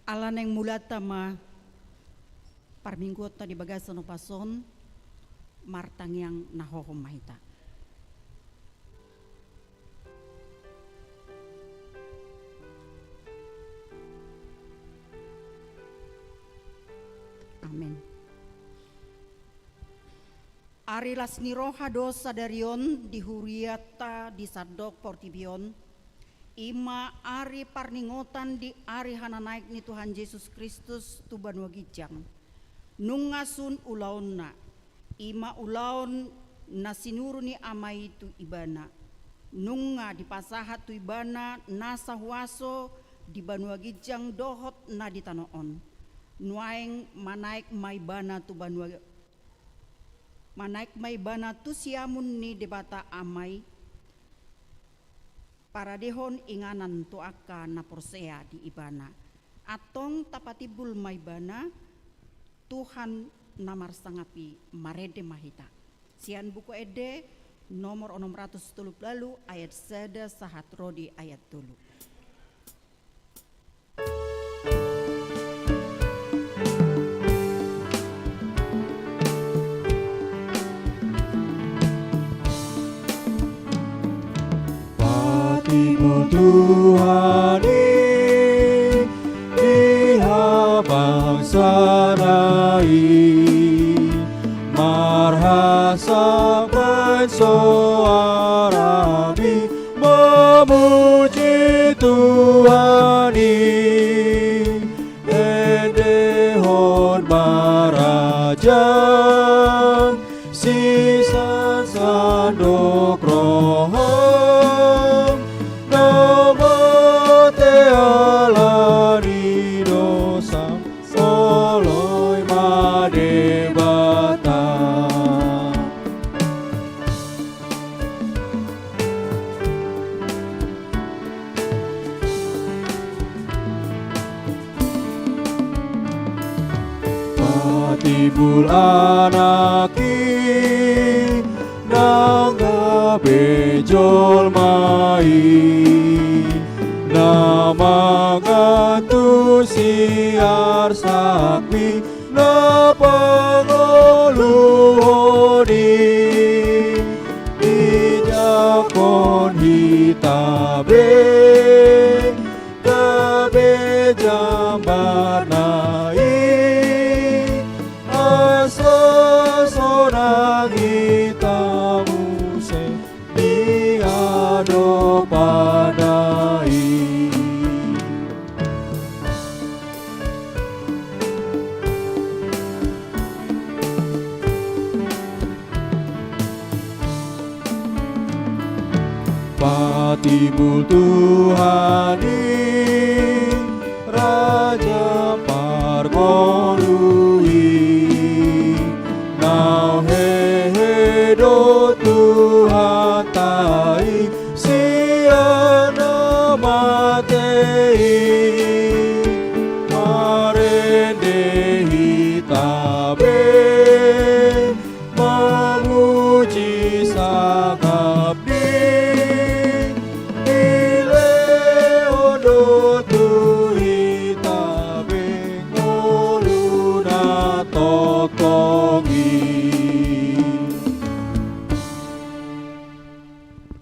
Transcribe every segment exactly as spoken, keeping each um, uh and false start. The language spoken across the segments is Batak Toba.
Ala naeng mulata ma parmingguonta di bagasan ombas on, martangiang na hohom ma hita. Amen. Ari las ni roha do sadari on di hurianta di sandok portibi on, i ma ari parningotan di ari hananaek ni Tuhan Jesus Kristus tu banua ginjang. Nunga sun ulaonna, i ma ulaon na sinuru ni Ama i tu Ibana. Nunga dipasahat tu Ibana nasa huaso di banua ginjang dohot na di tano on. Nuaeng manaek ma Ibana tu banua Manaek ma Ibana tu siamun ni Debata Ama i, paradehon inganan tu angka na porsea di Ibana. Antong tapatimbul ma Ibana, Tuhan na marsangap i, marende ma hita. Sian Buku Ende nomor onom ratus tolu pulu ualu, ayat sada sahat ro di ayat tolu. Patimbul Tuhan i di habangsana i, marhasangap ma soarami mamuji Tuhan i. Endehon ma Raja sian sandok roham, na mate ala ni dosa, oloi ma Debata. Patimbul Anak i nang gabe jolma i, na mangantusi arsakmi na pangoluhon i, dijangkon hita be gabe jambarna i, asa sonang hita muse di adopanna i. Patimbul Tuhan i, Raja parngolu i, na hehe do Tuhanta i sian na mate i, marende hita be mamuji sangap ni dilehon do tu hita be ngolu na tongtong i.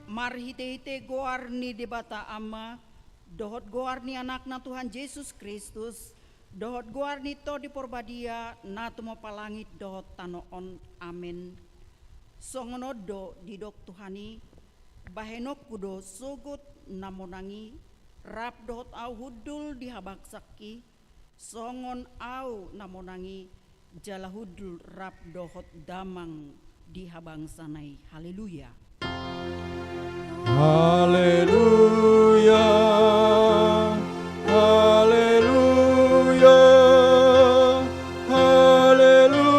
Marhitehite goar ni Debata Ama, dohot goar ni Anakna Tuhan Jesus Kristus, dohot goar ni Tondi Porbadia, na tumompa langit dohot tano on. Amen. Songon on do didok Tuhan i, bahenonku do sogot na monang i, rap dohot ahu hundul di habangsangki, songon ahu na monang i, jala hundul rap dohot damang di habangsana i. Haleluya. Haleluya. Haleluya. Haleluya.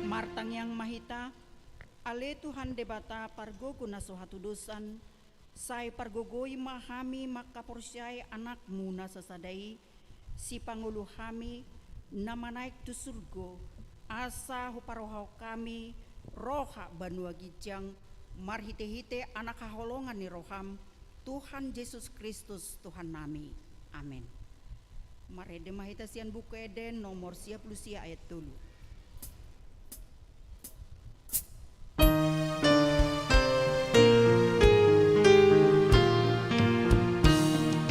Martangiang ma hita. Ale Tuhan Debata pargogo na so hatudosan, sai pargogoi ma hami mangkaporseai Anakmu na sasada i, sipangolu hami na manaek tu surgo, asa huparohahon hami roha banua ginjang, marhite-hite Anak haholongan ni roham, Tuhan Jesus Kristus Tuhannami. Amen. Marende ma hita sian Buku Ende nomor sia pulu sia ayat tolu.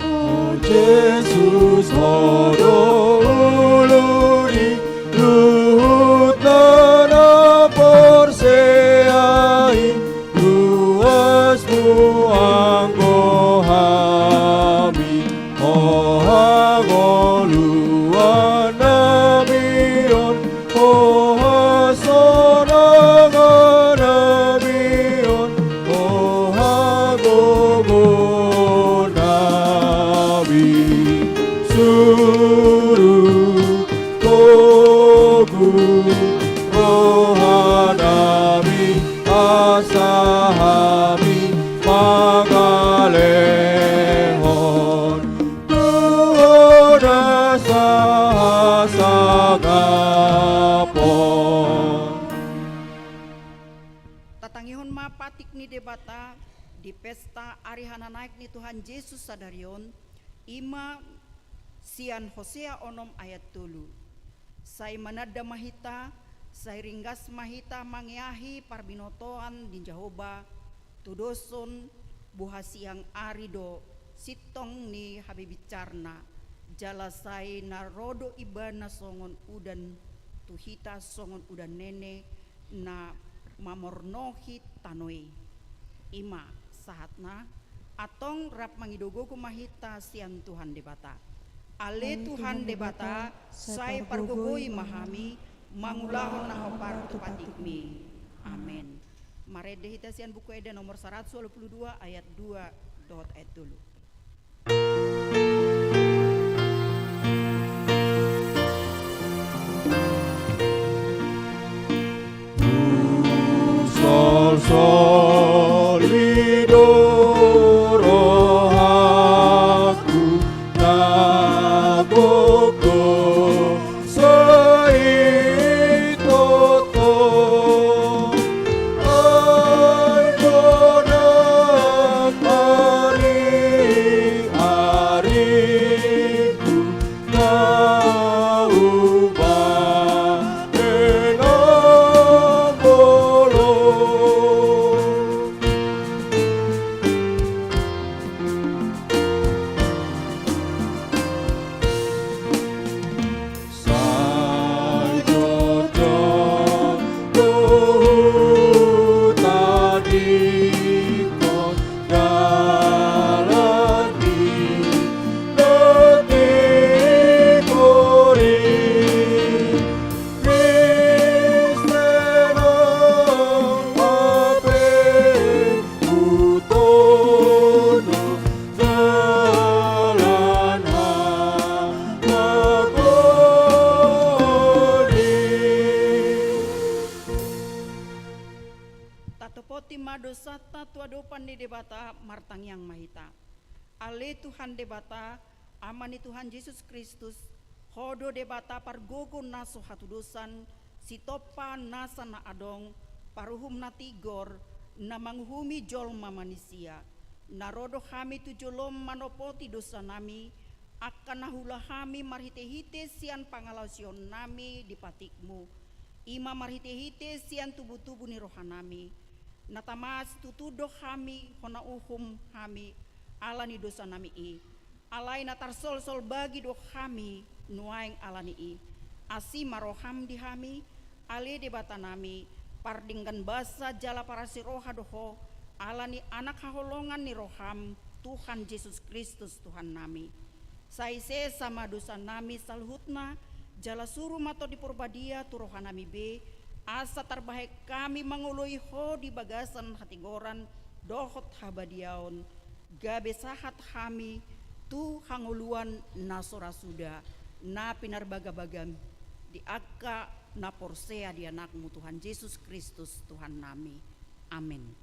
O Jesus, Ho do ulu ni luhutna na porsea i, luasmu anggo hami. O hangoluan nami on, o hasonangan nami on, o hagogoon nami. Suru togu roha nami, asa hami mangalehon tu Ho na sahasangapon. Tatangihon ma patik ni Debata di pesta ari hananaek ni Tuhan Jesus sadari on, i ma sian Hosea onom ayat tolu. Sai mananda ma hita, sai ringgas ma hita mangeahi parbinotoan ni Jahowa, tudoshon boha siang ari do sintong ni habibincarna, jala sai na ro do Ibana songon udan tu hita, songon udan nene na mamornohi tano i. I ma sahatna, antong rap mangido gogo ma hita sian Tuhan Debata. Ale Tuhan Debata, sai pargogoi ma hami mangulahon na hombar tu patikmi. Amen. Marende hita sian Buku Ende nomor saratus ualu pulu dua ayat dua dohot ayat tolu. Solsoli do rohangku na gogo sai toto. Ai do nang ari-ariku na hubahen olo. Sai jotjot do hutadingkon dalan ni natorikon i. Kristen on, hape hutono dalan hamagoan i. Tatopoti ma dosanta tu adopan ni Debata, martangiang ma hita. Ale Tuhan Debata, Ama ni Tuhan Jesus Kristus, Ho do Debata pargogo na so hatudosan, sitompa nasa na adong, paruhum na tigor, na manguhumi jolma manisia. Na ro do hami tu jolom manopoti dosanami, angka na huula hami marhitehite sian pangalaosionnami di patikmu, i ma marhitehite sian tubutubu ni rohanami. Na tama situtu do hami hona uhum hami ala ni dosanami i. Alai na tarsolsol bagi do hami nuaeng ala ni i. Asi ma roham di hami, ale Debatanami, pardenggan basa jala parasi roha do ho, ala ni Anak haholongan ni roham, Tuhan Jesus Kristus Tuhannami. Sai sesa ma dosanami saluhutna, jala suru ma Tondi Porbadia tu rohanami be, asa tarbahen hami mangoloi ho di bagasan hatigoran dohot habadiaon, gabe sahat hami tu hangoluan na so ra suda, na pinarbagabagam di angka na porsea di Anakmu Tuhan Jesus Kristus Tuhannami. Amen.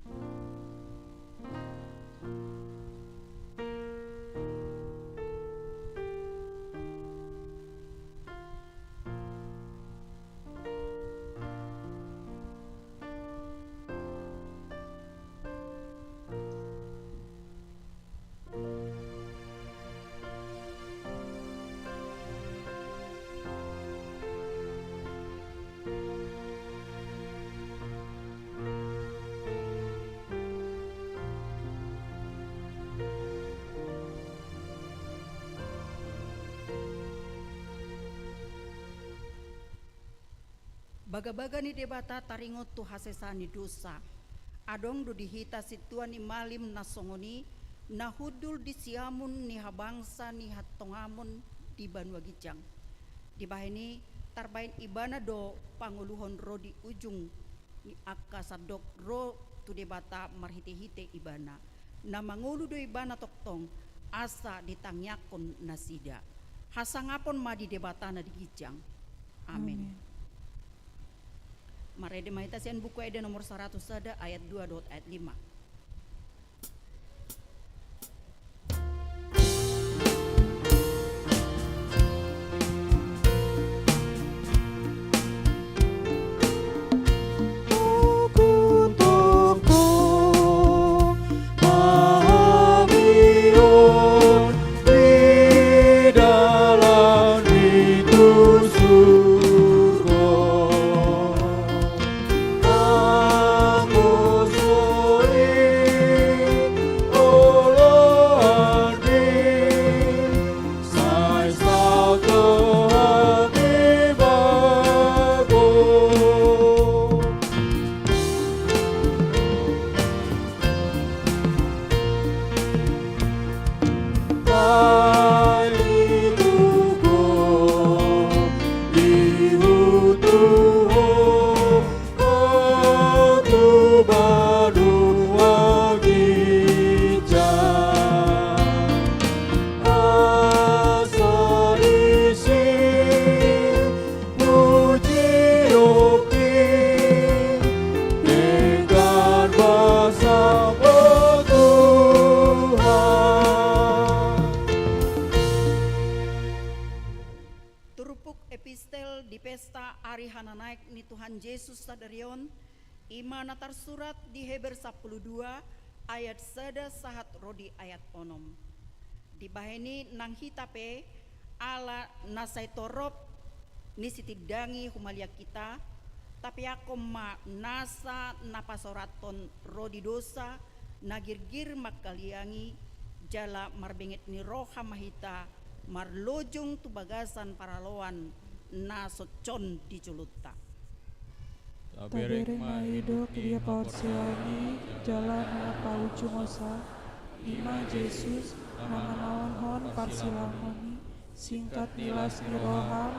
Bagabaga ni Debata taringot tu hasesaan ni dosa. Adong do di hita sintua ni malim na songon i, na hundul di siamun ni habangsa ni hatongamon di banua ginjang. Dibahen i, tarbahen ibana do pangoluhon ro di ujung ni angka sandok ro tu Debata marhitehite ibana. Na mangolu do ibana tongtong, asa ditangiangkon nasida. Hasangapon ma di Debata na di ginjang. Amin. Amin. Marende ma hita sian Buku Ende nomor saratus sada ayat dua dohot ayat lima. Turpuk epistel di pesta ari hananaek ni Tuhan Jesus sadari on, i ma na tarsurat di Heber sampulu dua ayat sada sahat ro di ayat onom. Dibahen i nang hita pe, ala na sai torop ni sitindangi humaliang hita, tapeakkon ma nasa na pasorathon ro di dosa, na girgir manghaliangi, jala marbenget ni roha ma hita marlojong tu bagasan paraloan na soncon di jolonta. Tabereng ma i dohot dia paurseon i, jala na paujung osa, i ma Jesus, na manaonhon parsilaamon i, singkat ni las ni roham,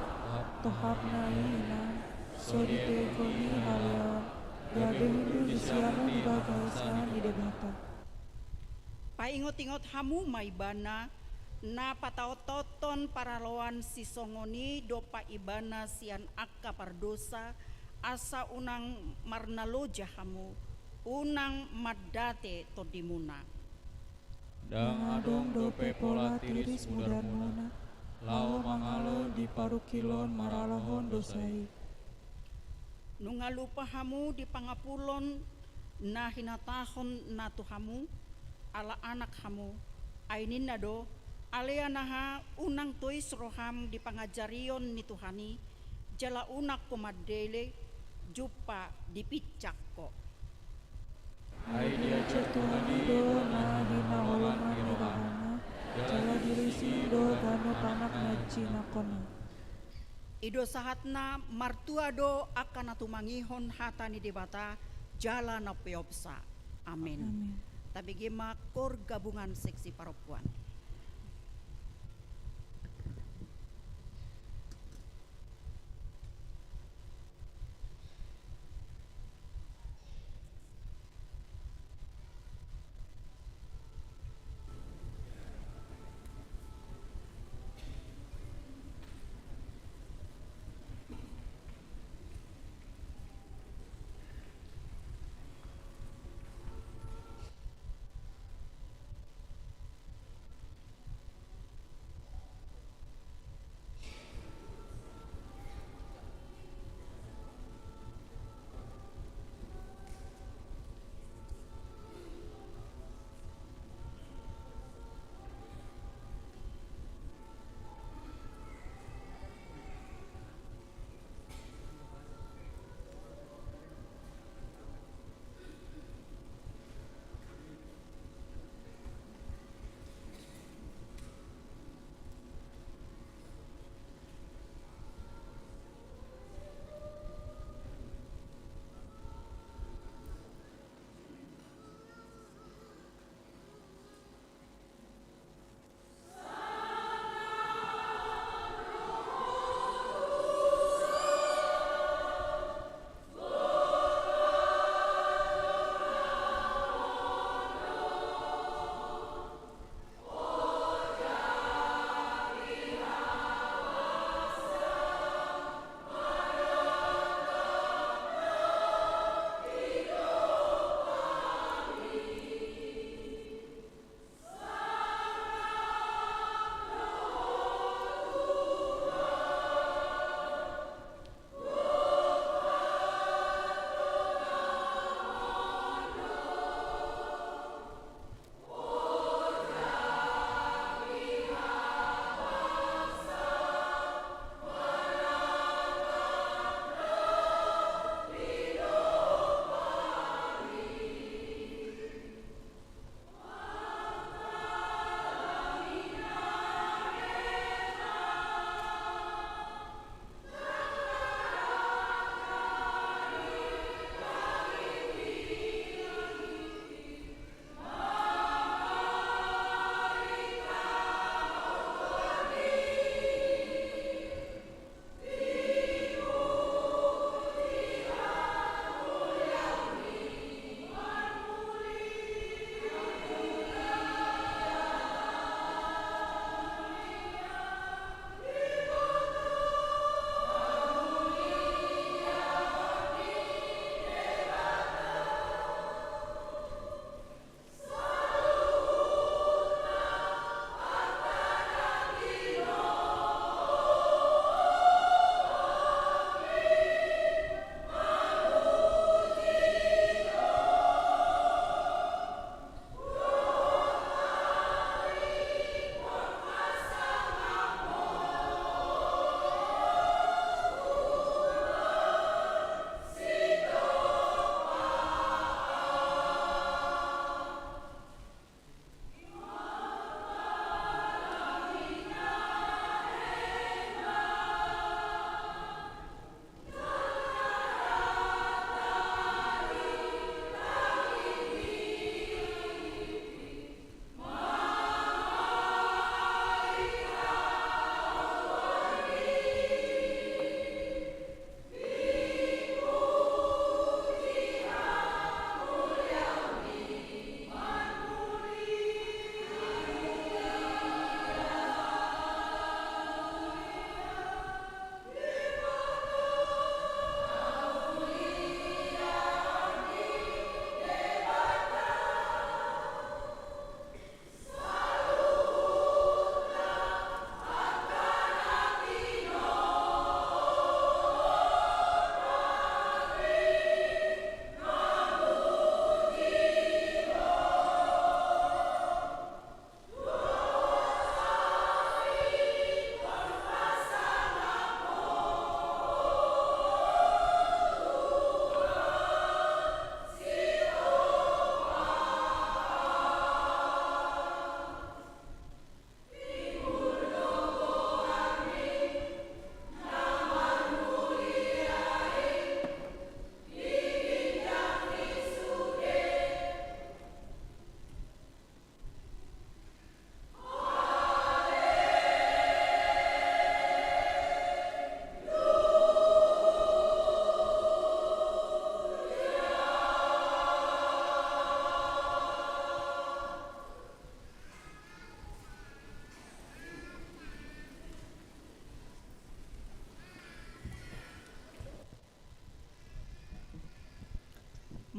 tohapna i inang, so ditegon i haleon, gabe hundul di siamun di bagasan ni Debata. Paingotingot hamu ma ibana, na pataontaonhon paraloan sisongon i dompak ibana sian angka pardosa, asa unang marnaloja hamu, unang mandate tondimuna. Ndang adong dope pola tiris mudarmuna, laho mangalo di parungkilon marhalahon dosa i. Nunga lupa hamu di pangapulon na hinatahonna tu hamu, ala anak hamu, ai ninna do, ale anaha, unang tois roham di pangajarion ni Tuhan i, jala unang ho mandele, jumpa dipinsang ho. Ai diajar Tuhan i do na hinaholongan ni rohana, jala dilehon do ganup anak na jinangkonna. I do sahatna, martua do angka na tumangihon hata ni Debata, jala na peopsa. Amin. Amin. Tabege ma kor gabungan seksi parompuan.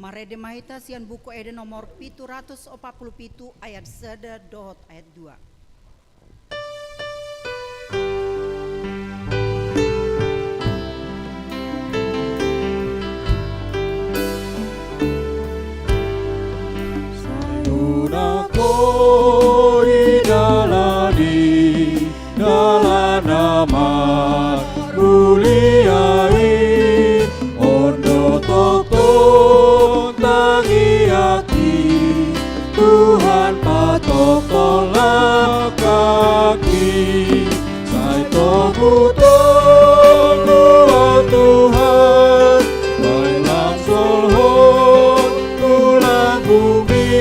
Marende ma hita sian Buku Ende nomor pitu ratus opat pulu pitu, ayat sada dohot ayat dua. Sai unang ho didalani dalan na marmulia i, on do tongtong tangiangi, Tuhan, patongkol langkangki. Sai togutogu ho, Tuhan, baen lam solhot tu lambungmi,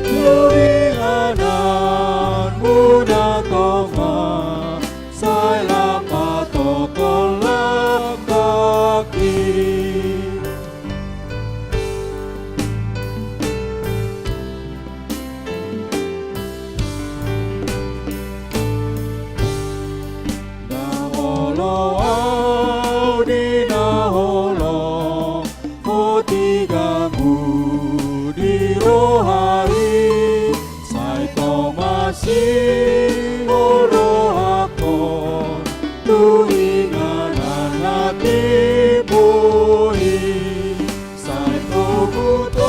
tu ingananmuna tongtong, sai lam patongkol langkangki. Ndang olo au di na holong, hoti ganggu di roha i, sai tong masihol rohangkon tu inganan na timbo i. Sai togutogu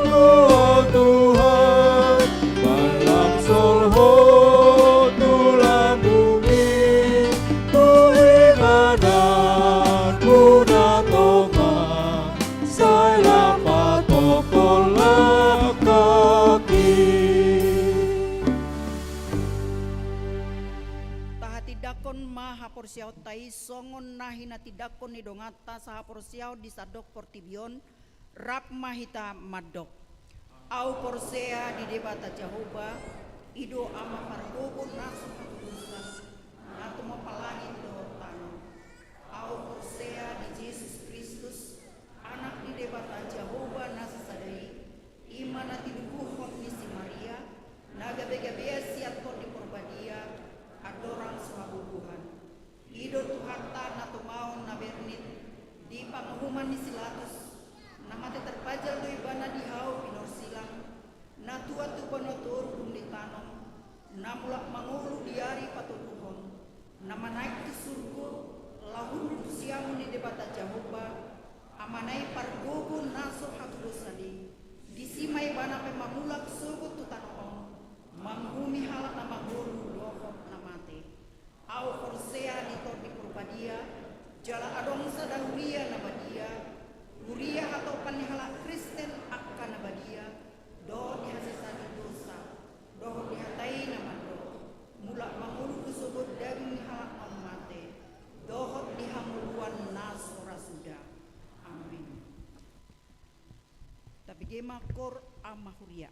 ho, Tuhan, baen lam solhot tu lambungmi, tu ingananmuna tongtong, sai lam patongkol langkangki. Tahatindangkon ma haporseaonta i songon na hinatindangkon ni donganta sahaporseaon di sandok portibi on. Rap ma hita mandok. Ahu porsea di Debata Jahowa, i do Ama pargogo na so hatudosan, na tumompa langit dohot tano. Ahu porsea di Jesus Kristus, Anak ni Debata Jahowa na sasada i, i ma na tinubuhon ni si Maria, na gabegabean sian Tondi Porbadia, andorang so habubuhan. I do Tuhanta na tumaon na bernit di panguhuman ni si Pilatus, na mate tarpajal do Ibana di hau pinarsilang, na tuat tu banua toru dung ditanom, na mulak mangolu di ari patoluhon, na manaek tu surgo, laho hundul tu siamun ni Debata Jahowa, Amana i pargogo na so hatudosan i. Disi ma Ibana pe mamulak sogot tu tano on, manguhumi halak na mangolu dohot na mate. Ahu porsea di Tondi Porbadia, jala adong sada huria na badia, huria hatopan ni halak Kristen angka na badia, dohot di hasesaan ni dosa, dohot di hata i na mandok, mulak mangolu do sogot daging ni halak na mate, dohot di hangoluan na so ra suda. Amin. Tabege ma koor, ama huria.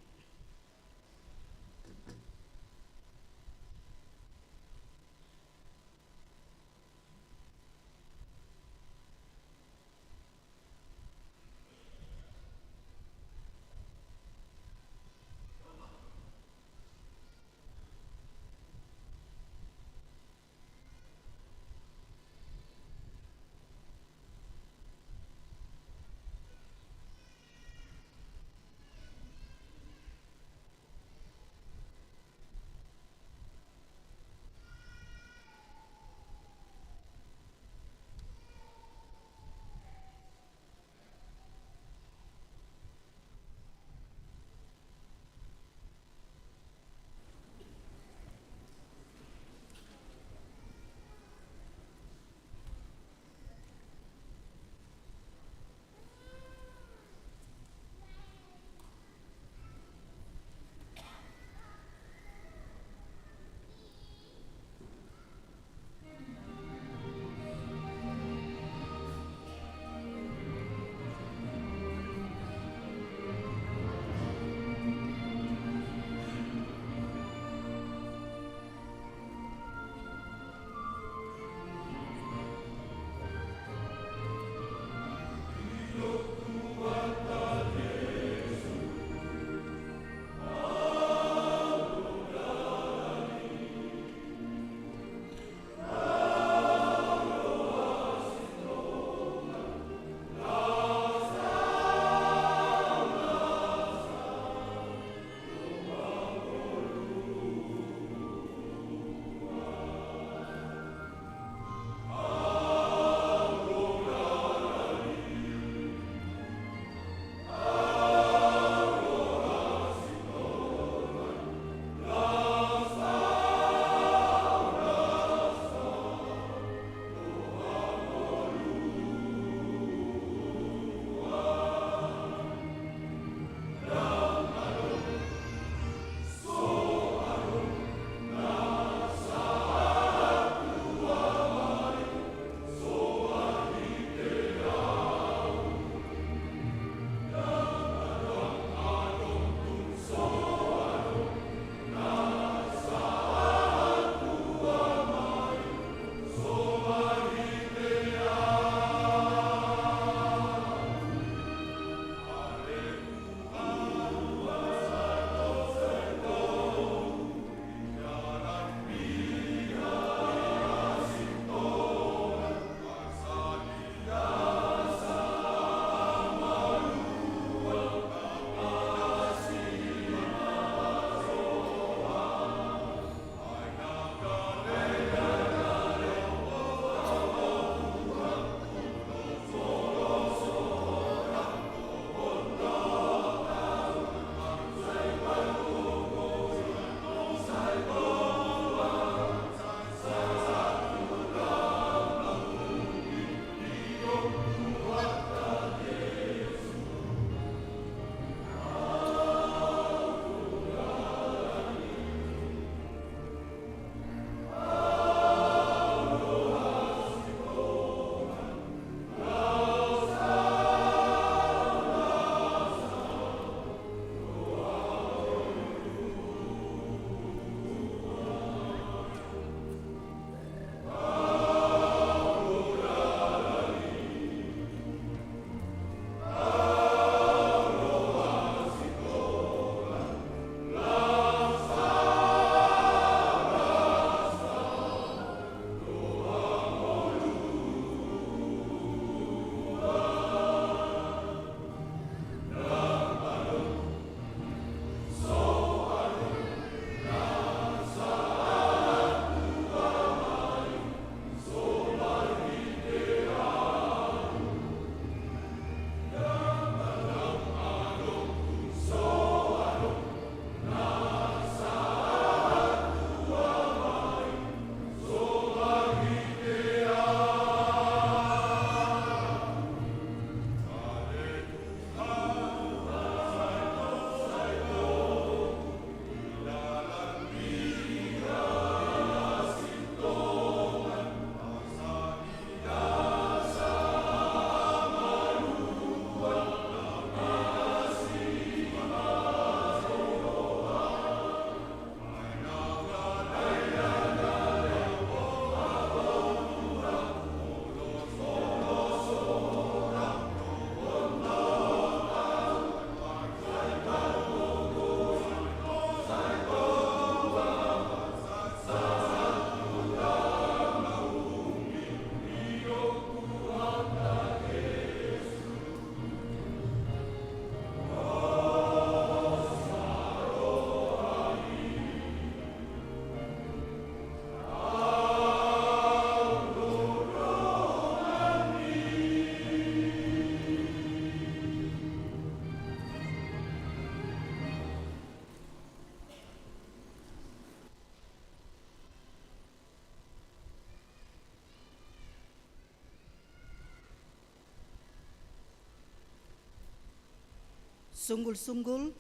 Sunggul-sunggul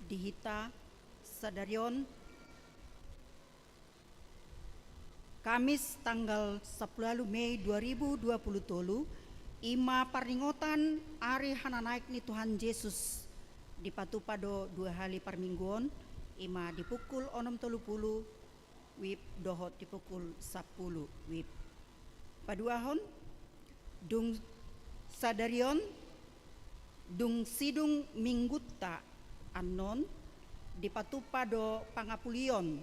di hita sadari on, Kamis tanggal sampulu ualu Mei dua ribu dua pulu tolu, i ma parningotan ari hananaek ni Tuhan Jesus. Dipatupa do dua hali parmingguon, i ma di pukul onom tolu pulu WIB dohot di pukul sampulu WIB. Paduahon, dung sadari on, dung sidung Minggunta annon, dipatupa do pangapulion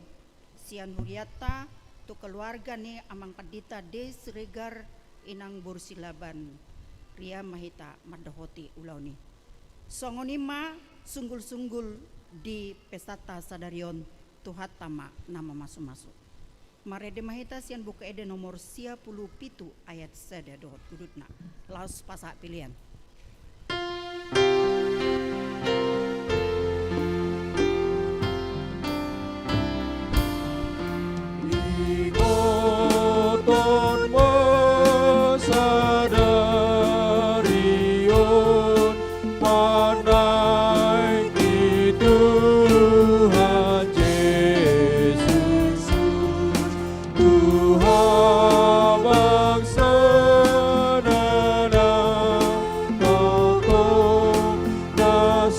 sian hurianta tu keluarga ni Amang Pandita Dei Siregar, Inang boru Silaban. Rian ma hita mandohoti ulaon i. Songon i ma sunggul-sunggul di pestanta sadari on. Tuhanta ma na mamasu-masu. Marende ma hita sian Buku Ende nomor sia pulu pitu ayat sada dohot udutna. Laos pasahat pelean. Ingoton ma sadari on, panaek ni Tuhan Jesus tu habangsa na tongtong na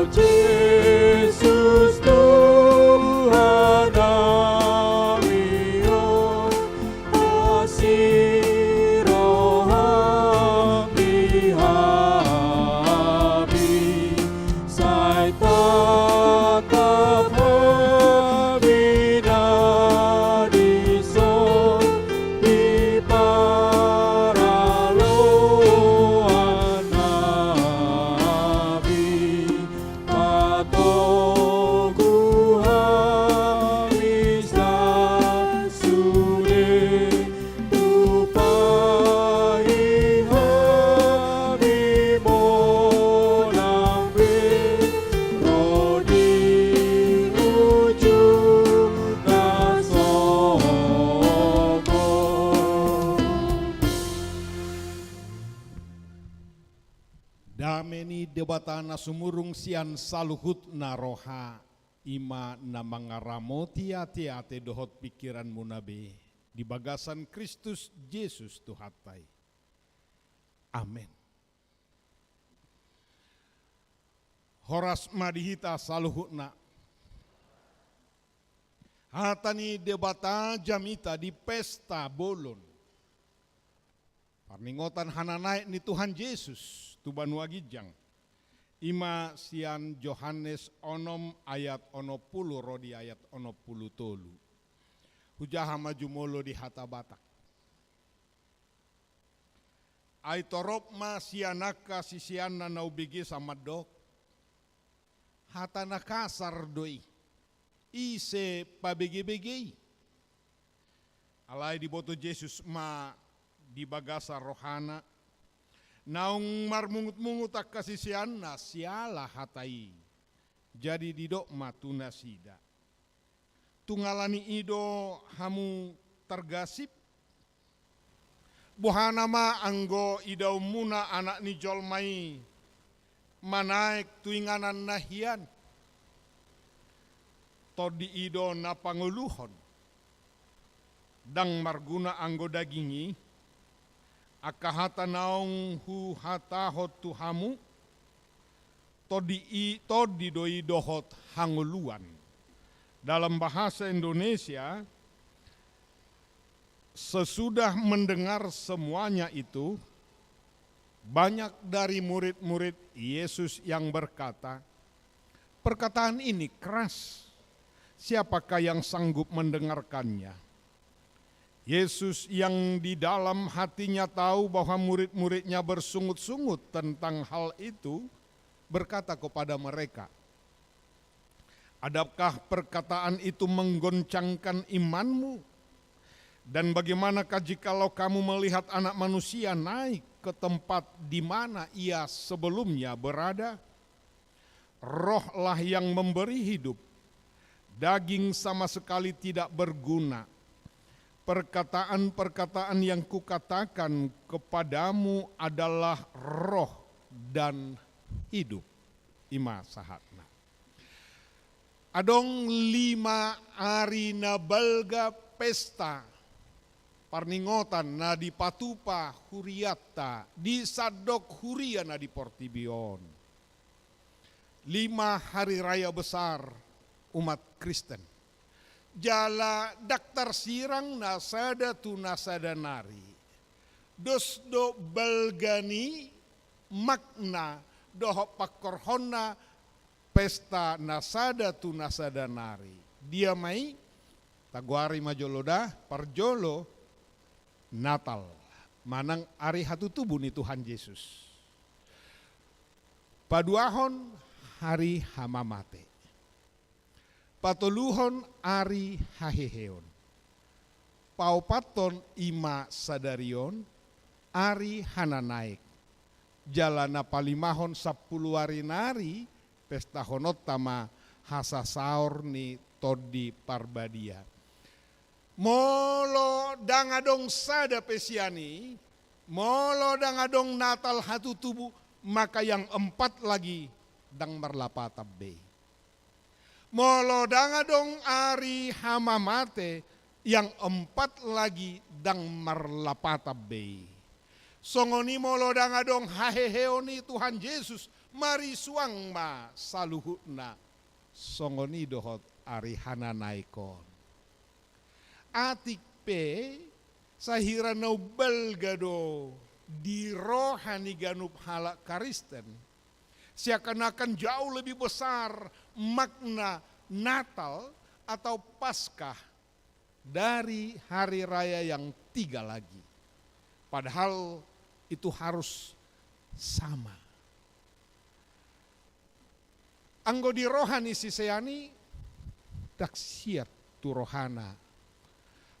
Jesus Tuhan nami, o asi roham di hami, sai tatap hami na dison di paraloan nami. Patogu hami sude, tupai hami monang be ro di ujung na sogot. Dame ni Debata na sumurung sian saluhutna roha, i ma na mangaramoti ateate dohot pingkiranmuna be di bagasan Kristus Jesus Tuhanta i. Amen. Horas ma di hita saluhutna. Hata ni Debata jamita di pesta bolon parningotan hananaek ni Tuhan Jesus tu banua ginjang, i ma sian Johannes onom ayat onom pulu ro di ayat onom pulu tolu. Hujaha ma jumolo di hata Batak. Ai torop ma sian angka siseanna na umbegesa mandok: Hata na kasar do i, ise pabegebege i? Alai diboto Jesus ma di bagasan rohana naung marmungutmungut angka siseanna siala hata i. Jadi didok ma tu nasida: Tung ala ni i do hamu targasip? Boha nama anggo idaonmuna Anak ni jolma i manaek tu inganan na hian? Tondi i do na pangoluhon. Ndang marguna anggo daging i. Angka hata naung huhatahon tu hamu, tondi i, tondi do i dohot hangoluan. Dalam bahasa Indonesia, sesudah mendengar semuanya itu, banyak dari murid-murid Yesus yang berkata, "Perkataan ini keras. Siapakah yang sanggup mendengarkannya?" Yesus yang di dalam hatinya tahu bahwa murid-muridnya bersungut-sungut tentang hal itu, berkata kepada mereka, "Adakah perkataan itu menggoncangkan imanmu? Dan bagaimanakah jikalau kamu melihat Anak Manusia naik ke tempat di mana Ia sebelumnya berada? Rohlah yang memberi hidup. Daging sama sekali tidak berguna. Perkataan-perkataan yang Kukatakan kepadamu adalah roh dan hidup." I ma sahatna. Adong lima ari na balga pesta parningotan na dipatupa hurianta di sandok huria na di portibi on. Lima hari raya besar umat Kristen. Jala ndang tarsirang na sada tu na sada nari. Dos do balga ni makna dohot pangkorhonna pesta na sada tu na sada nari. Dia ma i? Tagoari ma jolo da, parjolo Natal, manang ari hatutubu ni Tuhan Jesus. Paduahon, ari hamamate. Patoluhon, ari haheheon. Paopathon, i ma sadari on, ari hananaek. Jala na palimahon, sampulu ari nari pestahononta ma hasasaor ni Tondi Parbadia. Molo ndang adong sada pe sian i, molo ndang adong Natal hatutubu, maka yang empat lagi ndang marlapatan be i. Molo ndang adong ari hamamate, yang empat lagi ndang marlapatan be i. Songon i molo ndang adong haheheon ni Tuhan Jesus, Marisuang ma saluhutna. Songon i dohot ari hananaek on. Atik pe, sahira na umbalga do di roha ni ganup halak Kristen, seakan-akan jauh lebih besar makna Natal atau Paskah dari hari raya yang tiga lagi. Padahal itu harus sama. Anggo di roha ni sisean i, ndang siat tu rohana.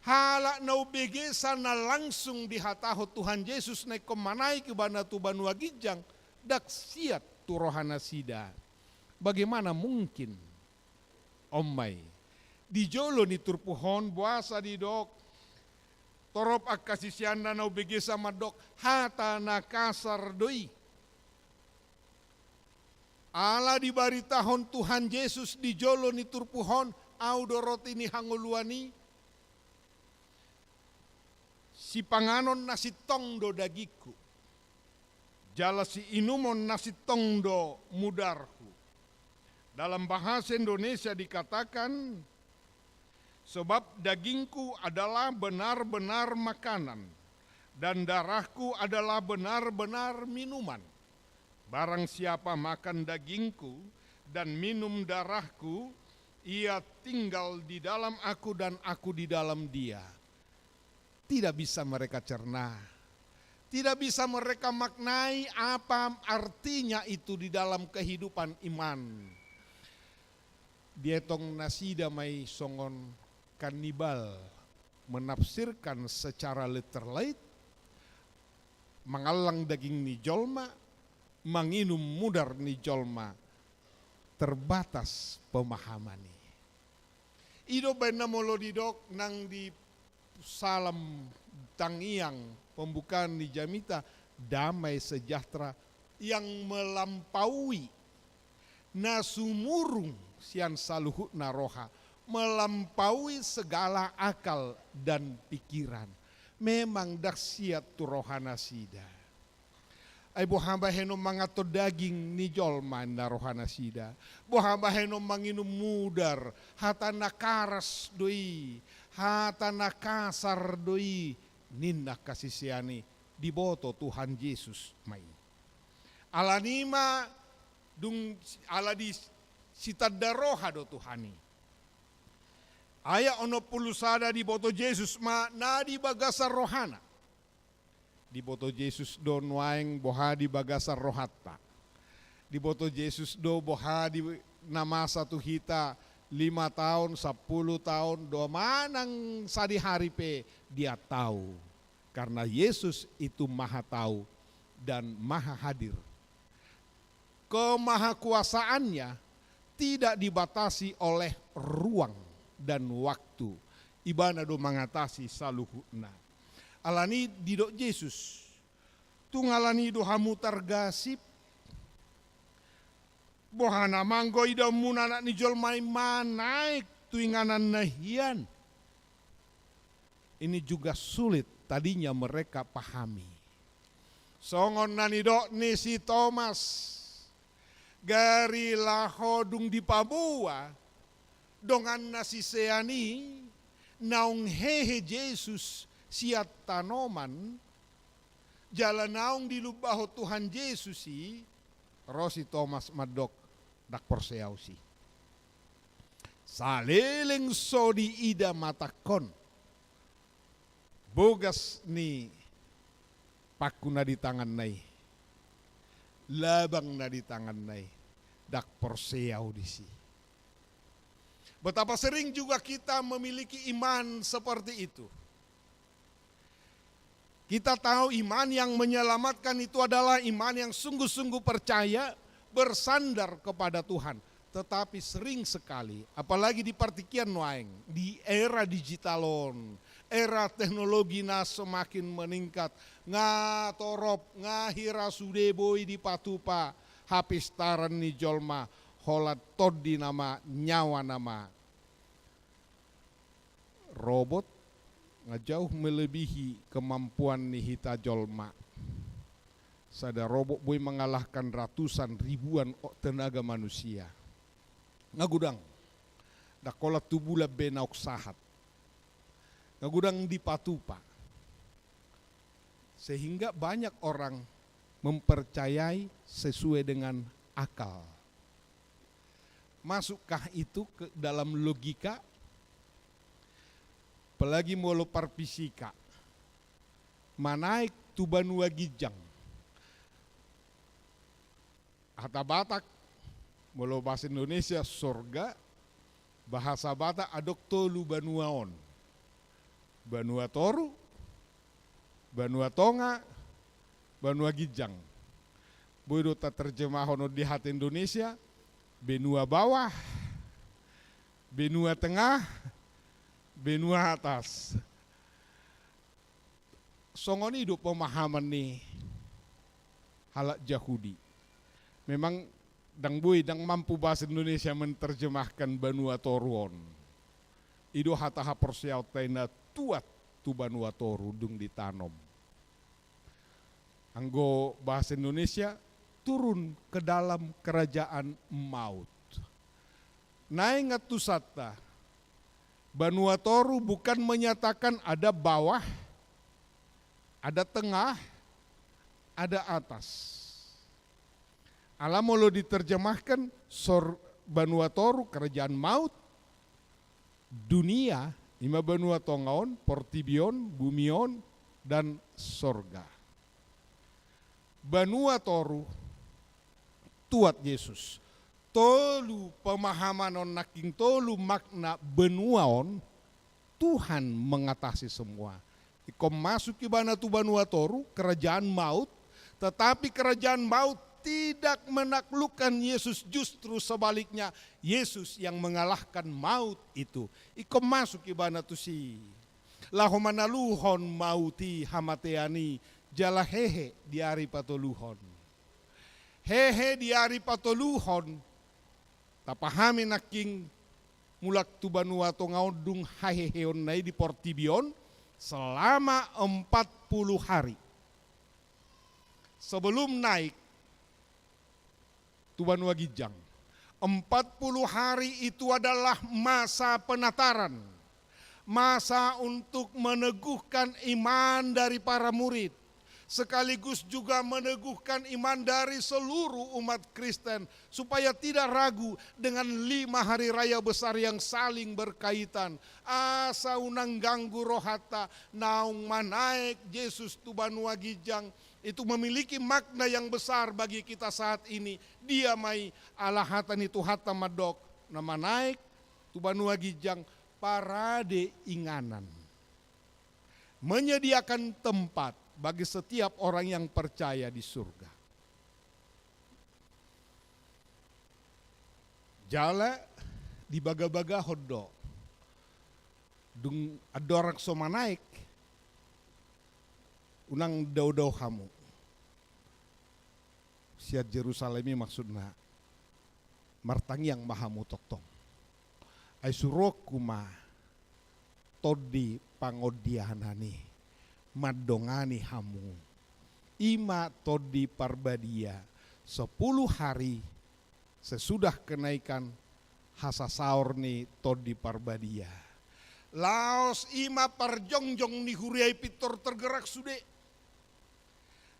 Halak na umbegesa na langsung dihatahon Tuhan Jesus na ingkon manaek ibana tu banua ginjang, ndang siat tu rohanasida. Bagaimana mungkin? On ma i. Di jolo ni turpuk on boasa didok, torop angka siseanna na umbegesa mandok, hata na kasar do i. Ala dibaritahon Tuhan Jesus di jolo ni turpuk on, au do roti ni hangoluan i. Sipanganon na sintong do dagingku, jala siinumon na sintong do mudarhu. Dalam bahasa Indonesia dikatakan, sebab dagingku adalah benar-benar makanan, dan darahku adalah benar-benar minuman. Barang siapa makan dagingku dan minum darahku, ia tinggal di dalam aku dan aku di dalam dia. Tidak bisa mereka cerna. Tidak bisa mereka maknai apa artinya itu di dalam kehidupan iman. Dietong nasida ma i songon kanibal, menafsirkan secara literate, mangallang daging ni jolma, manginum mudar ni jolma, terbatas pemahaman i. I do baen na molo didok nang di Salam Tangiang pembukaan ni jamita, damai sejahtera yang melampaui, na sumurung sian saluhutna roha, melampaui segala akal dan pikiran. Memang ndang siat tu rohanasida. Ai boha bahenon manganhon daging ni jolma, ninna rohanasida. Boha bahenon manginum mudar, hata na karas do i, hata na kasar do i, ninna angka sisean i. Diboto Tuhan Jesus ma i. Alani i ma dung, ala disitanda roha do Tuhan i. Ayat onom pulu sada, diboto Jesus ma na di bagasan rohana. Diboto Jesus do nuaeng boha di bagasan rohanta. Diboto Jesus do boha di na masa tu hita lima taon, sampulu taon, do manang sadihari pe dia tahu. Karena Yesus itu Maha Tahu dan Maha Hadir. Kemahakuasaannya tidak dibatasi oleh ruang dan waktu. Ibana do mangatasi saluhutna. Alani i didok Jesus, tung alani i do hamu targasip. Boha nama anggo idaonmuna Anak ni jolma i manaek tu inganan na hian? Ini juga sulit tadinya mereka pahami. Songon na nidok ni si Tomas, gari laho dung dipaboa donganna sisean i naung hehe Jesus sian tanoman, jala naung dilumbahon Tuhan Jesus i, ro si Tomas mandok, ndang porsea au si. Saleleng so diida matangkon bogas ni paku na di tanganna i, labang na di tanganna i, ndang porsea au disi. Betapa sering juga kita memiliki iman seperti itu. Kita tahu iman yang menyelamatkan itu adalah iman yang sungguh-sungguh percaya, bersandar kepada Tuhan. Tetapi sering sekali, apalagi di partingkian nuaeng, di era digital on, era teknologi na semakin meningkat, nga torop, nga hira sude boi dipatupa hapistaran ni jolma, holan tondi nama, nyawa nama. Robot nga jauh melebihi kemampuan ni hita jolma. Sada robot boi mengalahkan ratusan ribuan o-, tenaga manusia. Nga godang. Ndang holan tu bulan be naung sahat. Nga godang dipatupa. Sehingga banyak orang mempercayai sesuai dengan akal. Masukkah itu ke dalam logika? Apalagi molo parfisika. Manaek tu banua ginjang. Hata Batak, molo bahasa Indonesia sorga, bahasa Batak adong tolu banua on. Banua toru, banua tonga, banua ginjang. Boi do taterjemahon on di hata Indonesia, benua bawah, benua tengah, benua atas. Songon i do pemahaman ni halak Jahudi. Memang ndang boi, ndang mampu bahasa Indonesia menerjemahkan banua toru on. I do hata haporseaonta i na tuat tu banua toru dung ditanom. Anggo bahasa Indonesia, turun ke dalam kerajaan maut. Naeng antusanta, banua toru bukan menyatakan ada bawah, ada tengah, ada atas. Ala molo diterjemahkan sor-, banua toru, kerajaan maut, dunia, ima banua tonga on, portibi on, bumi on, dan sorga. Banua toru, tuat Jesus. Tolu pemahaman on nangkin, tolu makna banua on, Tuhan mengatasi semua. Ingkon masuk ibana tu banua toru, kerajaan maut, tetapi kerajaan maut tidak menaklukkan Yesus, justru sebaliknya, Yesus yang mengalahkan maut itu. Ingkon masuk ibana tusi. Laho manaluhon maut i, hamatean i, jala hehe di ari patoluhon. Hehe di ari patoluhon. Tapahami nangkin, mulak tu banua tonga on dung haheheonna i di portibi on selama empat puluh hari. Sebelum naik tu banua ginjang. Empat puluh hari itu adalah masa penataran. Masa untuk meneguhkan iman dari para murid, sekaligus juga meneguhkan iman dari seluruh umat Kristen, supaya tidak ragu dengan lima hari raya besar yang saling berkaitan. Asa unang ganggu rohanta, naung manaek Jesus tu banua ginjang, itu memiliki makna yang besar bagi kita saat ini. Dia ma i, ala hata ni Tuhanta mandok, na manaek tu banua ginjang parade inganan, menyediakan tempat bagi setiap orang yang percaya di surga. Jala dibagabagahon do. Dung andorang so manaek, unang daodao hamu. Sian Jerusalem i maksudna, martangiang ma hamu tongtong. Ai suruonku ma Tondi Pangondianan i mandongani hamu. Ima Tondi Parbadia, sepuluh hari sesudah kenaikan hasasaor ni Tondi Parbadia. Laos ima parjongjong ni huria i pintor tergerak sude.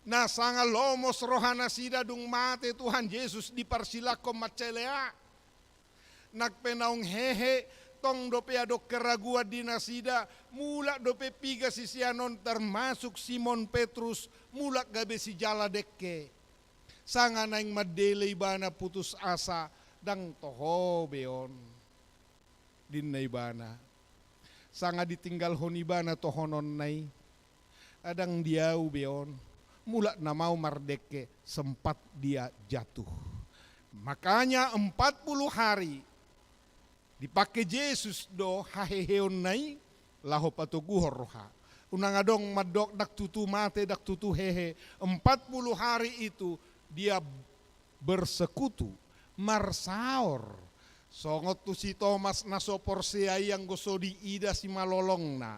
Na sanga lomos rohanasida dung mate Tuhan Jesus diparsilangkon mancelea. Nang pe naung hehe, tong dope adong keraguan di nasida, mulak dope piga sisean on termasuk Simon Petrus, mulak gabe sijala dengke. Sanga naeng mandele ibana putus asa, ndang toho be on, ninna ibana. Sanga ditinggalhon ibana tohononna i, ndang di ahu be on, mulak nama ahu mardengke, sempat dia jatuh. Makanya empat puluh hari dipake Jesus do haheheonna i laho patoguhon roha. Unang adong mandok ndang tutu mate, ndang tutu hehe. Empat puluh hari itu dia bersekutu, marsaor. Songon tu si Tomas na so porsea i anggo so diida simalolongna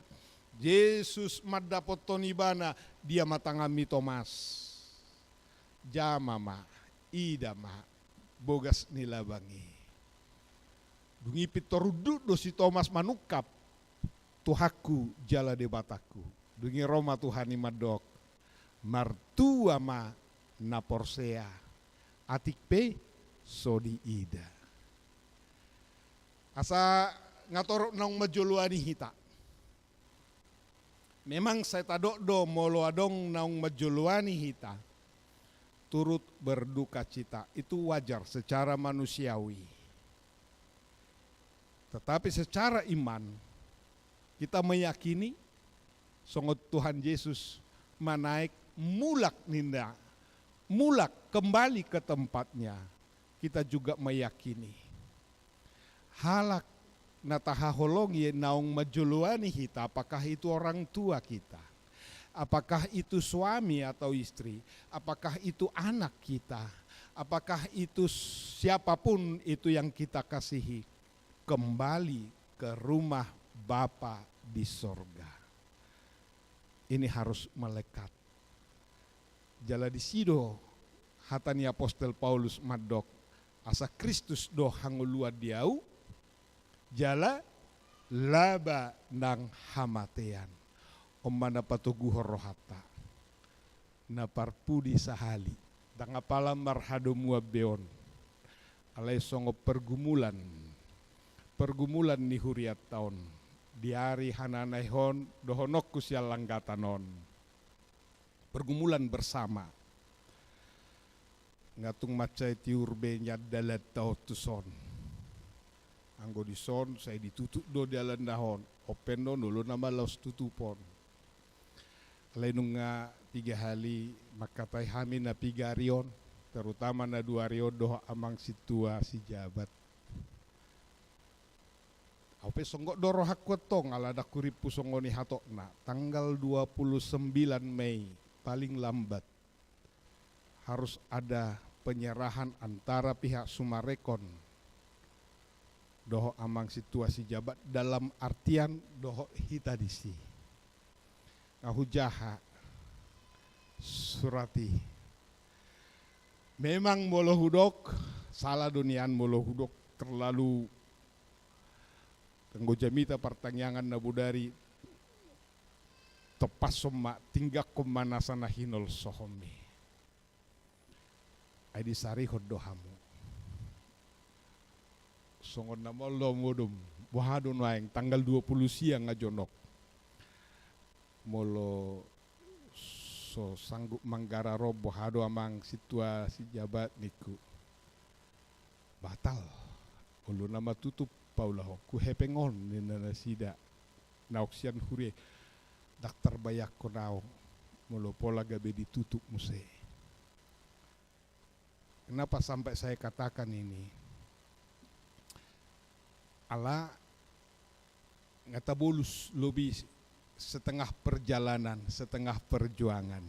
Jesus mandapothon ibana, dia ma tanganmi Tomas. Jama ma, ida ma bogas ni labang i. Dung i pintor unduk do si Tomas manungkap, Tuhanku jala Debatangku. Dung i ro ma Tuhan i mandok, martua ma na porsea, atik pe so diida. Asa nga torop naung manjoloani hita. Memang sai tadok do molo adong naung manjoloani hita, turut berdukacita. Itu wajar secara manusiawi. Tetapi secara iman, kita meyakini songon Tuhan Yesus manaek mulak ninna, mulak kembali ke tempatnya. Kita juga meyakini. Halak na tahaholongi naung manjoloani hita, apakah itu orang tua kita, apakah itu suami atau istri, apakah itu anak kita, apakah itu siapapun itu yang kita kasihi, kembali ke rumah Bapa di sorga. Ini harus melekat. Jala disi do hata ni apostel Paulus mandok, asa Kristus do hangoluan di ahu, jala laba nang hamatean. On ma na patoguhon rohanta. Na parpudi sahali, ndang apala marhadomuan be on. Alai songon pergumulan, pergumulan ni hurianta on, di ari hananaihon, dohononku sian langgatan on. Pergumulan bersama. Nga tung mansai tiur be nian dalanta on tuson. Anggo dison, sai ditutup do dalan na on. Open do, nolo nama laos tutup on. Alai nunga piga hali mangkatai hami na piga ari on, terutama na dua ari on dohot amang sintua si Jabat. Au pe songgop do rohangku antong, ala ndang hurimpu songon i hatopna, tanggal dua puluh sembilan Mei, paling lambat, harus ada penyerahan antara pihak Sumarekon dohot amang sintua si Jabat, dalam artian dohot hita disi. Nga hujaha surat i. Memang molo hudok, sala do nian molo hudok terlalu, anggo jamita partangiangan na bodari, tompashon ma, tinggangkon ma nasa na hinolsohonmi. Ai disarihon do hamu. Songon na maol do modom, boha do nuaeng, tanggal dua puluh sia nga jonok. Molo so sanggup manggarar on, boha do amang sintua si Jabat, ningku. Batal. Olo nama tutup paulahonku hepeng on, ninna nasida. Naung sian huria i, ndang tarbayangkon au molo pola gabe ditutup muse. Kenapa sampai saya katakan ini? Ala nga tabolus lobi setengah perjalanan, setengah perjuangan.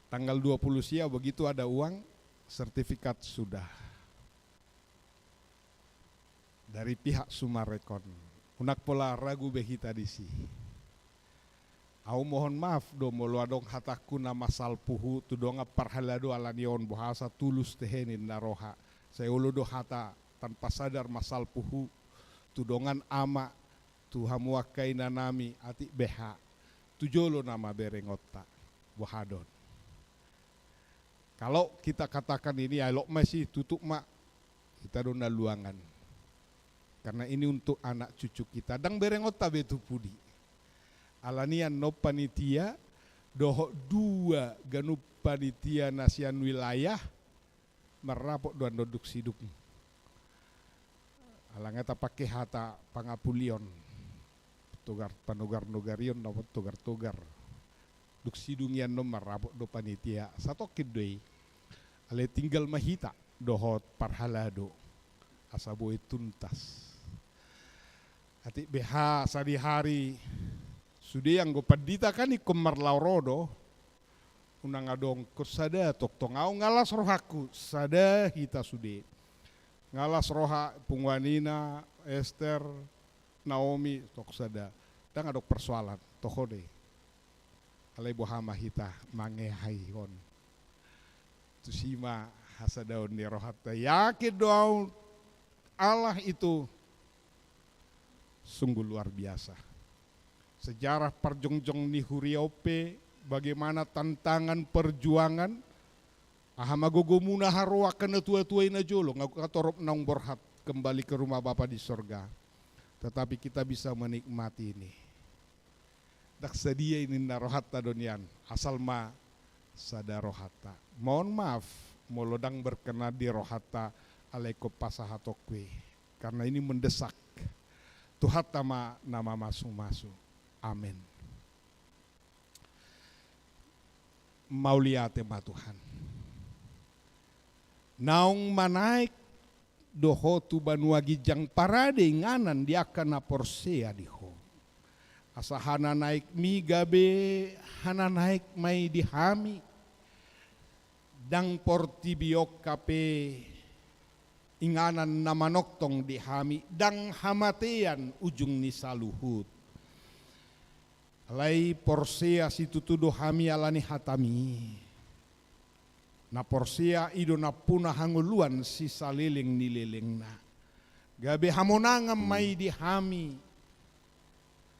Tanggal dua puluh sia begitu ada uang, sertifikat sudah. Dari pihak Sumarekon. Unang pola ragu be hita disi. Au mohon maaf do molo adong hatangku na masalpu hu tu dongan parhalado, alani on bohasa tulus tehe ninna roha. Sai olo do hata tanpa sadar masalpu hu tu dongan ama, tu hamu angka inanami, atik beha. Tu jolo nama berengonta. Boha do on. Kalau kita katakan ini, ya elok ma si tutup ma, hita do na luangan. Karena ini untuk anak cucu kita. Ndang berengonta be tu pudi. Alani annon panitia dohot dua ganup panitia na sian wilayah marrapot do annon dung sidung. Ala nga tapangke hata pangapulion, togar, panogar-nogarion, na togar-togar. Dung sidung i annon marrapot do panitia, satongkin do i. Alai tinggal ma hita dohot parhalado asa boi tuntas. Atik beha sadihari sude, anggo pandita kan ingkon marlaor ro do. Unang adong ingkon sada, tongtong au nga las rohangku, sada hita sude. Nga las roha punguan ina, Ester, Naomi, tong sada. Ndang adong persoalan, toho do i. Alai boha ma hita mangehe on? Tusi ma hasadaon ni rohanta. Yakin do ahu, Allah itu sungguh luar biasa. Sejarah parjongjong ni huria on pe, bagaimana tantangan perjuangan, aha ma gogomuna haroa angka na tua-tua i na jolo, nga torop naung borhat kembali ke rumah Bapa di sorga. Tetapi kita bisa menikmati ini. Ndang sadia i ninna rohanta do nian, asal ma sada rohanta. Mohon maaf molo ndang berkenan di rohanta, alai ingkon pasahatonku i. Karena ini mendesak. Tuhanta ma na mamasu-masu. Amen. Mauliate ma Tuhan. Naung manaek do Ho tu banua ginjang, parade inganan di angka na porsea di Ho. Asa hananaekmi gabe hananaek ma i di hami. Ndang portibi on hape inganan na manongtong di hami, ndang hamatean ujung ni saluhut. Alai porsea situtu do hami ala ni hataMi. Na porsea i do nampuna hangoluan sisaleleng ni lelengna. Gabe hamonangan ma i di hami.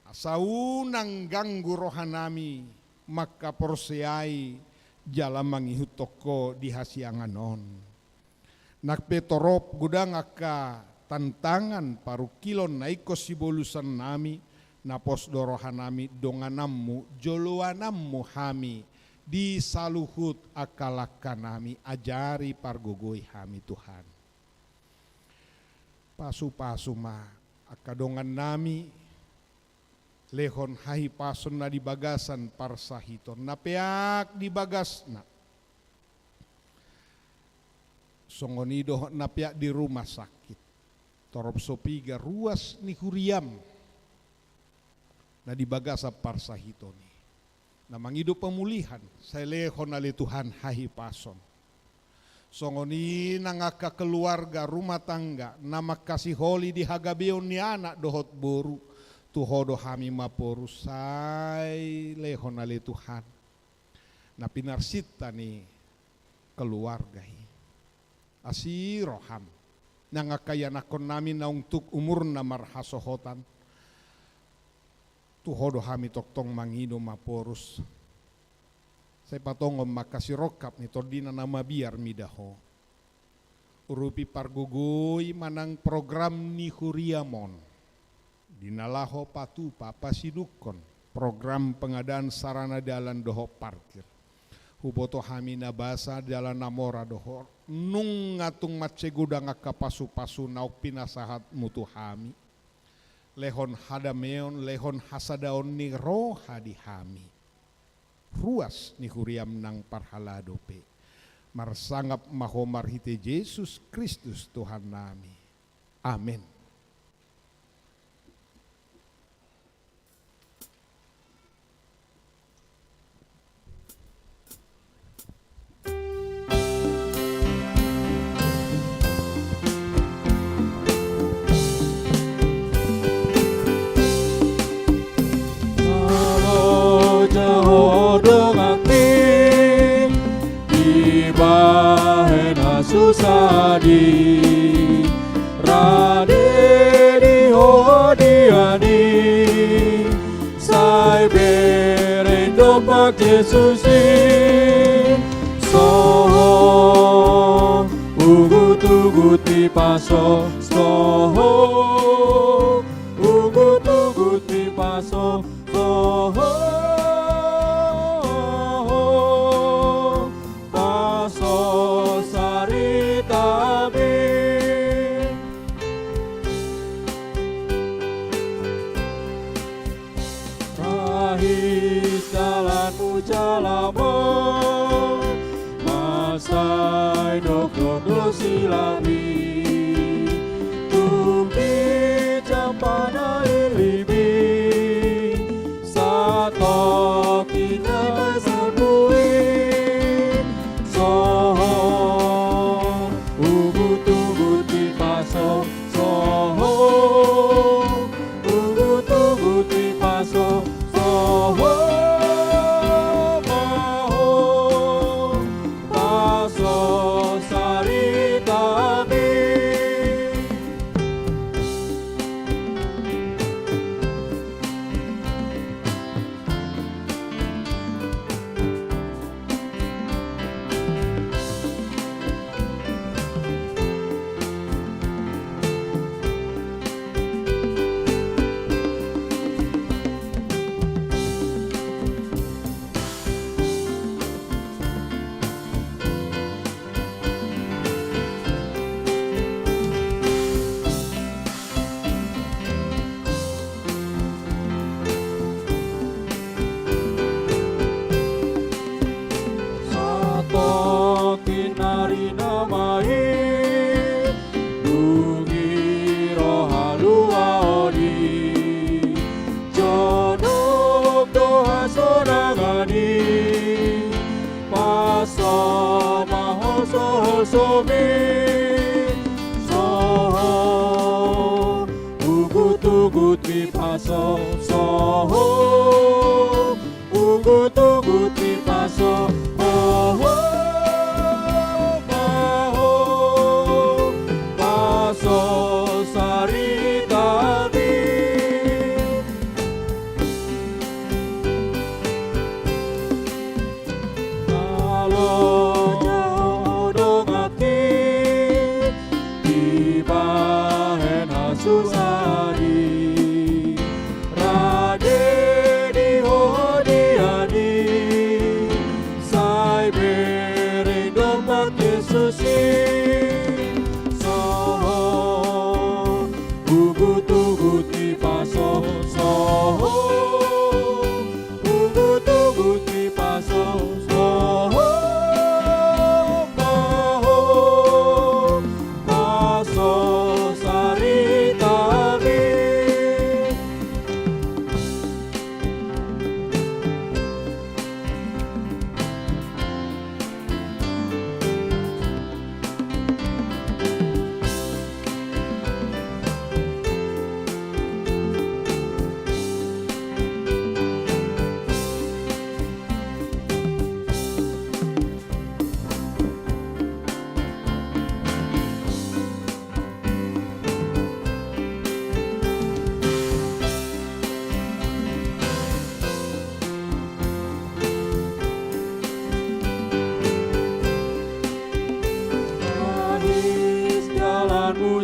Asa unang ganggu rohanami mangkaporseai jala mangihuthon Ho di hasiangan on. Nang pe torop godang angka tantangan parungkilon na ingkon sibolusannami, na pos do rohanami dongananMu, joloananMu hami di saluhut angka langkanami, ajari pargogoi hami Tuhan. Pasu-pasu ma angka dongannami, lehon hahipason na di bagasan parsahiton, na peak di bagasna. Songon i dohot na peak di rumah sakit. Torop so piga ruas ni huriaM na di bagasan parsahiton i. Na mangido pemulihan, sai lehon ale Tuhan hahipason. Songon i nang angka keluarga, rumah tangga, na mangkasiholi di hagabeon ni anak dohot boru, tu Ho do hami maporus, sai lehon ale Tuhan na pinarsinta ni keluarga i. Asi rohaM. Nang angka ianakkonnami naung tuk umurna marhasohotan, tu Ho do hami tongtong mangido maporus. Sai patongon ma angka sirongkap ni tondina na mabiar mida Ho. Urupi pargogoi manang program ni huriaM on. Di na laho patupa pasidungkon program pengadaan sarana dalan dohot parkir. Huboto hami na basa jala na mora dohot nunga tung mansai godang angka pasu-pasu naung pinasahatMu tu hami. Lehon hadameon, lehon hasadaon ni roha di hami. Ruas ni huriaM nang parhalado pe. Marsangap ma Ho marhite Jesus Kristus Tuhannami. Amen. Molo jaha donganki dibahen na susah i, rade di hodian i, sai bereng dompak Jesus i. Soho, ugut-ugut ni paso, soho, ugut-ugut ni paso, soho, paso saritami. Rahis dalanmu jala ma, mansai dohot do silami. Tung di jampan na i limi, satongkin na sambui. Soho, ugut-ugut ni paso, soho, ugut-ugut ni paso, soho.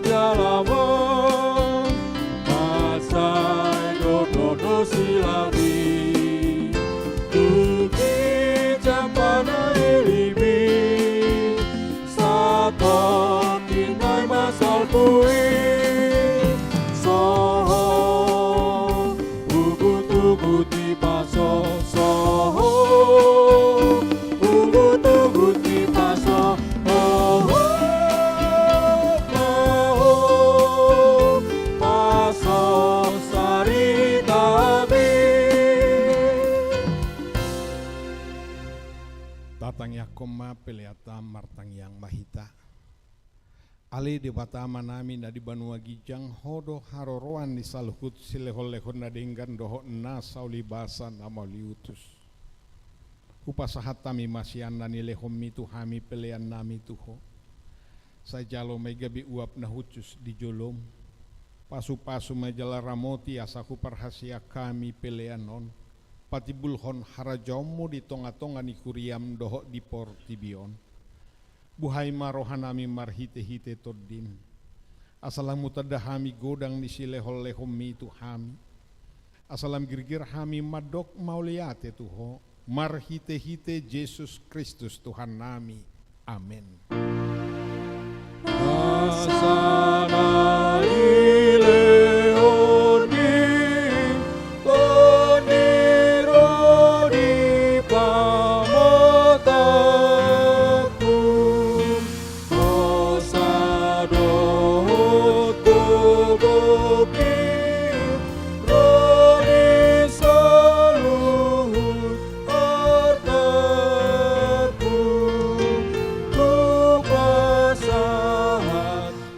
Jala ma mansai dohot do silami tu ginjang panaili-Mi. Satongkin nai ma salpu i, soho ugut-ugut ni paso, soho ugut-ugut ni paso, soho paso saritami. Tatangiangkon ma peleanta, martangiang ma hita. Ale Debata Amanami na di banua ginjang, Ho do haroroan ni saluhut silehon-lehon na denggan dohot na saulibasa na mauliutus. Hupasahat hami ma sian na nilehon-Mi tu hami peleannami tu Ho. Sai jalo ma i gabe uap na hushus di jolom. Pasu-pasu ma i jala ramoti asa huparhaseang hami pelean on patimbulhon harajaon-Mu di tonga-tonga ni huria-M dohot di portibi on. Buhai ma rohanami marhite-hite Tondim, asa lam hutanda hami godang ni silehon-lehon-Mi tu hami, asa lam girgir hami mandok mauliate tu Ho, marhite-hite Jesus Kristus Tuhannami. Amen. Asa na nilehon-Mi Tondim ro di pamotanku, hosa dohot gogo-Ki ro di saluhut artaku, hupasahat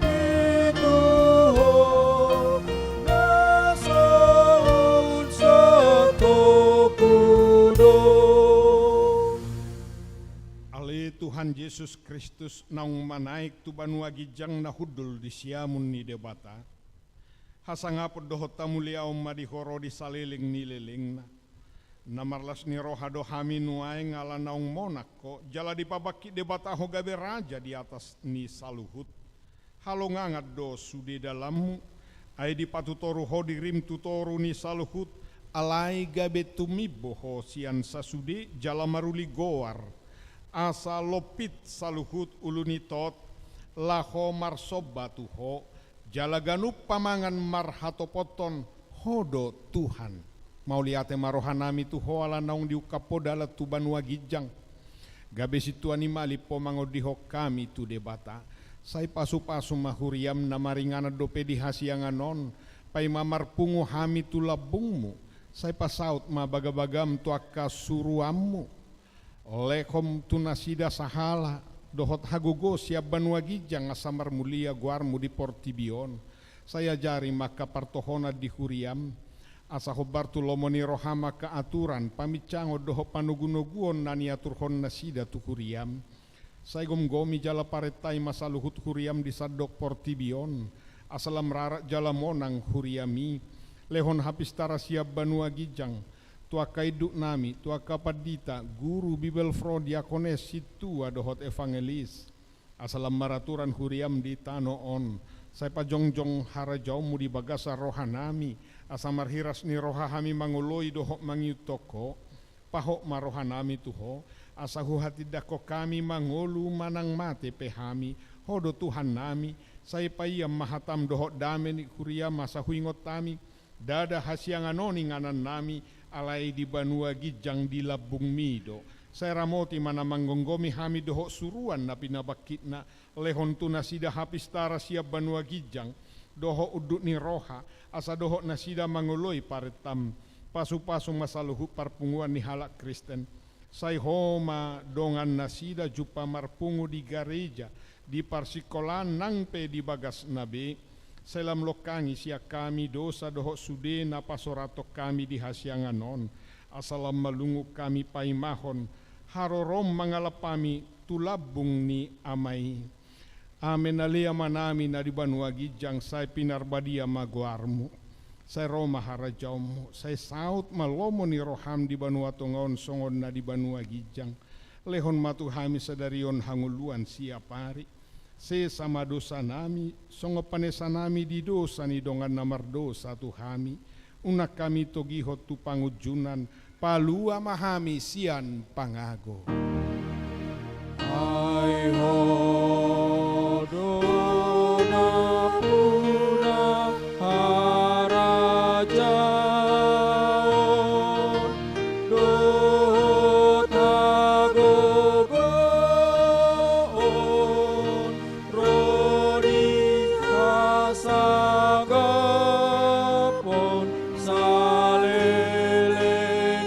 i tu Ho na saut satopu do. Ale Tuhan Jesus Kristus, naung manaek tu banua ginjang na hundul di siamun ni Debata, hasangapon dohot hamuliaon ma di Ho ro di saleleng ni lelengna. Na marlas ni roha do hami nuaeng ala naung monang Ho, jala dipabangkit Debata Ho gabe Raja di atas ni saluhut halongangan do sude dalanmu. Ai dipatutoru Ho dirim tu toru ni saluhut, alai gabe tumimbo Ho sian sasude jala maruli goar, asa lompit saluhut ulu ni tot laho marsomba tu Ho, jala ganup pamangan marhatopothon Ho do Tuhan. Mauliate ma rohanami tu Ho ala naung diungkap Ho dalan tu banua ginjang. Gabe sintua ni malim Ho mangondihon hami tu Debata. Sai pasupasu ma huriam na maringanan dope di hasiangan on, paima marpungu hami tu lambungmu. Sai pasaut ma bagabagam tu angka suruanmu. Lehon tu nasida sahala dohot hagogoon sian banua ginjang asa marmulia goarmu di portibi on. Sai ajari ma angka partohonan di huriam, asa hombar tu lomo ni roham angka aturan, paminsangon dohot panogunoguon na niaturhon nasida tu huriam. Sai gomgomi jala parentai ma saluhut huriam di sandok portibi on, asa lam rarat jala monang huriami. Lehon hapistaran sian banua ginjang tu angka induknami, tu angka pandita, guru, Bibelvrouw, diakones, sintua dohot evangelis, asa lam maraturan huriam di tano on. Sai pajongjong harajaonmu di bagasan rohanami, asa marhiras ni roha hami mangoloi dohot mangihuthon Ho. Pahot ma rohanami tu Ho, asa huhatindangkon hami mangolu manang mate pe hami, Ho do Tuhannami. Sai paian ma hatam dohot dame ni huriam asa huingot hami, ndada hasiangan on inganannami, alai di banua ginjang di lambungmi do. Sai ramoti ma na manggomgomi hami dohot suruan na pinabangkitna, lehon tu nasida hapistaran sian banua ginjang, dohot unduk ni roha, asa dohot nasida mangoloi parentam. Pasupasu ma saluhut parpunguan ni halak Kristen. Sai Ho ma dongan nasida jumpa marpungu di gareja, di parsingkolaan nang pe di bagasna be. Sai lam longkangi sian hami dosa dohot sude na pasorathon hami di hasiangan on, asa lam malungun hami paimahon harorom mangalap hami tu lambung ni Ama i. Amen. Ale Amanami na di banua ginjang, sai pinarbadia ma goarmu. Sai ro ma harajaonmu, sai saut ma lomo ni roham di banua tonga on songon na di banua ginjang. Lehon ma tu hami sadari on hangoluan siapari. Sesa ma dosanami, songon panesanami di dosa ni dongan na mardosa tu hami. Unang hami togihon tu pangunjunan, palua ma hami sian pangago. Ai Ho do nampuna harajaon dohot hagogoon, ro di hasangapon saleleng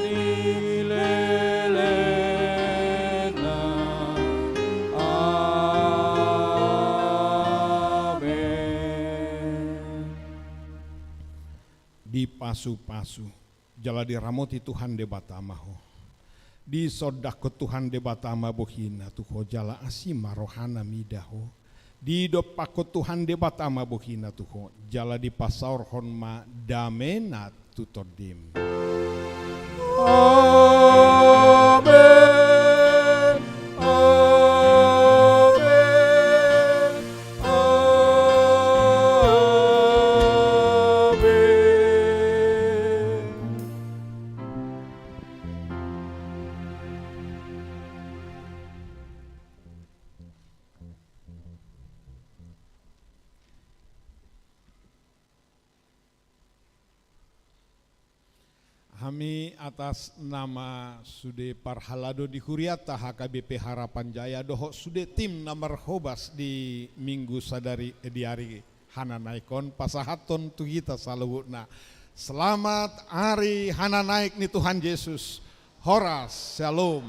ni lelengna. Amen. Dipasupasu jala diramoti Tuhan Debata ma ho. Disondangkon Tuhan Debata ma bohina tu ho jala asi ma rohana mida ho. Didompakkon Tuhan Debata ma bohina tu ho jala dipasaorhon ma damena tu tondim. Amen. Amen. Amen. Hami atas nama sude parhalado di hurianta H K B P Harapan Jaya dohot sude tim na marhobas di minggu sadari, di ari Hananaek on, pasahathon tu hita saluhutna. Selamat Ari Hananaek ni Tuhan Yesus. Horas, Shalom.